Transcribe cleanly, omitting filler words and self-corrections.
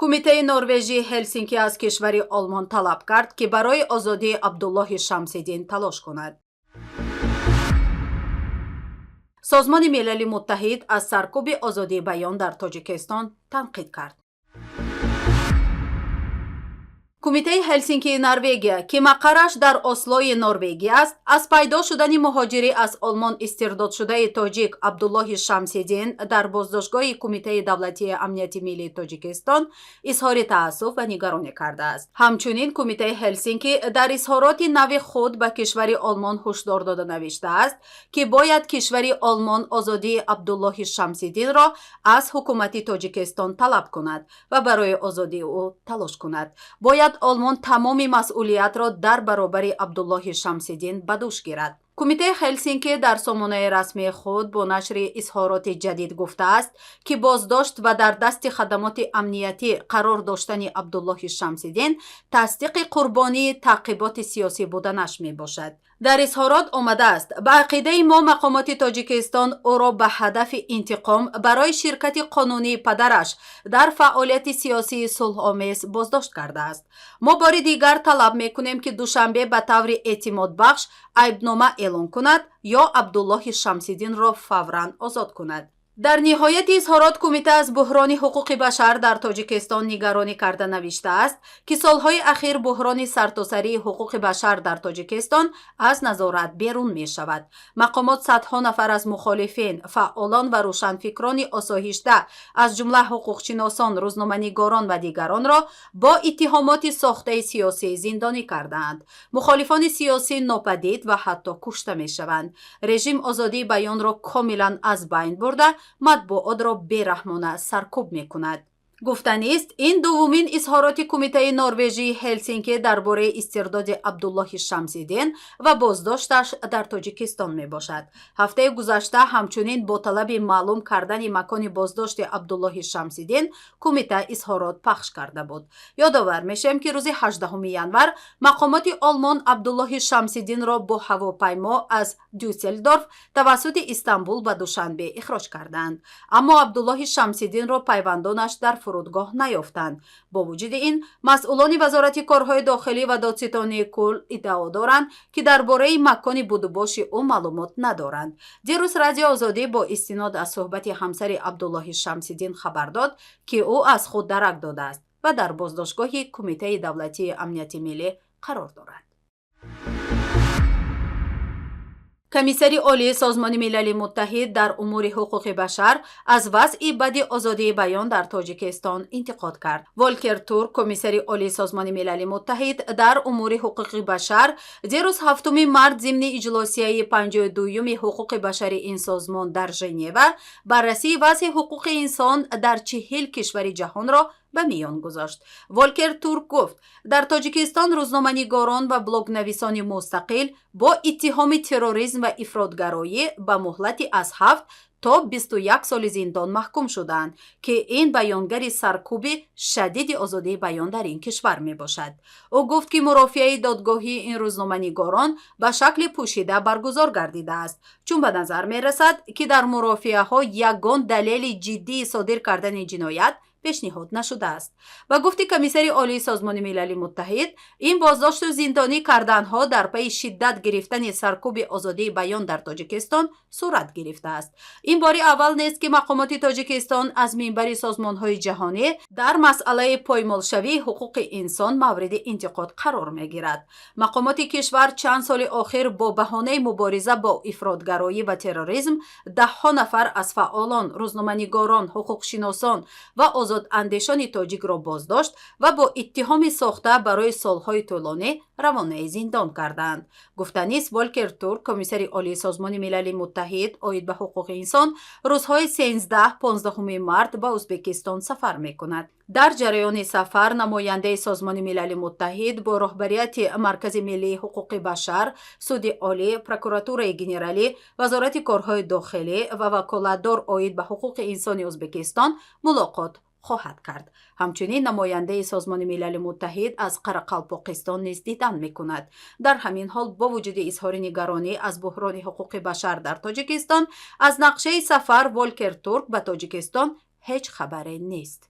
Кумитаи Норвежии Ҳелсинки аз кишвари Олмон талаб кард, ки барои озодии Абдуллоҳи Шамсиддин талош кунад. Созмони Милали Муттаҳид аз саркӯби озодии баён дар Тоҷикистон танқид кард. Кумитаи Ҳелсинкии Норвегия, ки мақарраш дар Ослои Норвегия аст, аз пайдо шудани муҳоҷирӣ аз Олмон истирдодшудаи тоҷик Абдуллоҳи Шамсиддин дар боздоштгоҳи Кумитаи давлатии амнияти миллии Тоҷикистон изҳори таассуф ва нигаронӣ кардааст. Ҳамчунин Кумитаи Ҳелсинки дар изҳороти нави худ ба кишвари Олмон ҳушдор дода навиштааст, ки бояд кишвари Олмон озодии Абдуллоҳи Шамсиддинро аз ҳукумати Тоҷикистон талаб кунад ва барои озодии ӯ талош кунад. Бояд Олмон тамоми масъулиятро дар баробари Абдуллоҳи Шамсиддин ба дӯш гирад. Кумитаи Хелсинки дар сомонаи расмии худ бо нашри изҳороти ҷадид гуфтааст, ки боздошт ва дар дасти хадамоти амниятӣ қарор доштани Абдуллоҳи Шамсиддин тасдиқи қурбонии таъқиботи сиёсӣ буданаш мебошад. Дар изҳорот омадааст: ба ақидаи мо, мақомоти Тоҷикистон ӯро ба ҳадафи интиқом барои ширкати қонунии падараш дар фаъолияти сиёсии сулҳомез боздошт кардааст. Мо бори дигар талаб мекунем, ки Душанбе ба таври эътимодбахш айбнома эълон кунад ё Абдуллоҳи Шамсиддинро фавран озод кунад. Дар ниҳояти изҳорот кумита аз буҳрони ҳуқуқи башар дар Тоҷикистон нигаронӣ карда навиштааст, ки солҳои ахир буҳрони сартосарии ҳуқуқи башар дар Тоҷикистон аз назорат берун мешавад. Мақомот садҳо нафар аз мухолифин, фаъолон ва рӯшанфикрони осоҳишта, аз ҷумла ҳуқуқшиносон, рӯзноманигорон ва дигаронро бо иттиҳомоти сохтаи сиёсӣ зиндонӣ кардаанд. Мухолифони сиёсӣ нопадид ва ҳатто кушта мешаванд. Режим озодии баёнро комилан аз байн бурда, матбуотро бераҳмона саркӯб мекунад. Гуфтанист, ин дуввумин изҳороти Кумитаи Норвежии Ҳелсинки дар бораи истирдоди Абдуллоҳи Шамсиддин ва боздошташ дар Тоҷикистон мебошад. Ҳафтаи гузашта ҳамчунин бо талаби маълум кардани макони боздошти Абдуллоҳи Шамсиддин кумита изҳорот пахш карда буд. Ёдовар мешавем, ки рӯзи 18 январ мақомоти Олмон Абдуллоҳи Шамсиддинро бо ҳавопаймо аз Дюссельдорф тавассути Истанбул ба Душанбе ихроҷ карданд, аммо Абдуллоҳи Шамсиддинро пайвандонаш дар фурудгоҳ наёфтанд. Бо вуҷуди ин, масъулони Вазорати корҳои дохилӣ ва Додситонии кулл иддао доранд, ки дар бораи макони будубоши ӯ маълумот надоранд. Дирӯз Радио Озодӣ бо истинод аз суҳбати ҳамсари Абдуллоҳи Шамсиддин хабар дод, ки ӯ аз худ дарак додааст ва дар боздоштгоҳи Кумитаи давлатии амнияти миллӣ қарор дорад. Комиссари Олии Созмони Милали Муттаҳид дар умури ҳуқуқи башар аз вазъи бади озодии баён дар Тоҷикистон интиқод кард. Волкер Турк, комиссари Олии Созмони Милали Муттаҳид дар умури ҳуқуқи башар, дирӯз, 7 март, зимни иҷлосияи 52-юми ҳуқуқи башари ин созмон дар Женева баррасии вазъи ҳуқуқи инсон дар 40 кишвари ҷаҳонро ба миён гузошт. Волкер Турк гуфт, дар Тоҷикистон рӯзноманигорон ва блогнависони мустақил бо иттиҳоми терроризм ва ифротгароӣ ба муҳлати аз 7 то 21 соли зиндон маҳкум шудаанд, ки ин баёнгари саркӯби шадиди озодии баён дар ин кишвар мебошад. Ӯ гуфт, ки мурофиаи додгоҳии ин рӯзноманигорон ба шакли пӯшида баргузор гардидааст, чун ба назар мерасад, ки дар мурофиаҳо ягон далели ҷиддии содир кардани ҷиноят пешниҳод нашудааст. Ба гуфти комиссари Олии Созмони Милали Муттаҳид, ин боздошту зиндонӣ карданҳо дар пайи шиддат гирифтани саркӯби озодии баён дар Тоҷикистон сурат гирифтааст. Ин бори аввал нест, ки мақомоти Тоҷикистон аз минбари созмонҳои ҷаҳонӣ дар масъалаи поймолшавии ҳуқуқи инсон мавриди интиқод қарор мегирад. Мақомоти кишвар чанд соли охир бо баҳонаи мубориза бо ифротгароӣ ва терроризм даҳҳо нафар аз фаъолон, рӯзноманигорон, ҳуқуқшиносон ва озодандешони тоҷикро боздошт ва бо иттиҳоми сохта барои солҳои тӯлонӣ равонаи зиндон карданд. Гуфтанист, Волкер Турк, комиссари Олии Созмони Милали Муттаҳид оид ба ҳуқуқи инсон, рӯзҳои 13-15 март ба Ӯзбекистон сафар мекунад. Дар ҷараёни сафар намояндаи Созмони Милали Муттаҳид бо роҳбарияти Маркази миллии ҳуқуқи башар, Суди Олӣ, Прокуратураи генералӣ, Вазорати корҳои дохилӣ ва ваколатдор оид ба ҳуқуқи инсони Ӯзбекистон мулоқот хоҳад кард. Ҳамчунин намояндаи Созмони Милали Муттаҳид аз Қарақалпоқистон низ дидан мекунад. Дар ҳамин ҳол, бо вуҷуди изҳори нигаронӣ аз буҳрони ҳуқуқи башар дар Тоҷикистон, аз нақшаи сафар Волкер Турк ба Тоҷикистон ҳеҷ хабаре нест.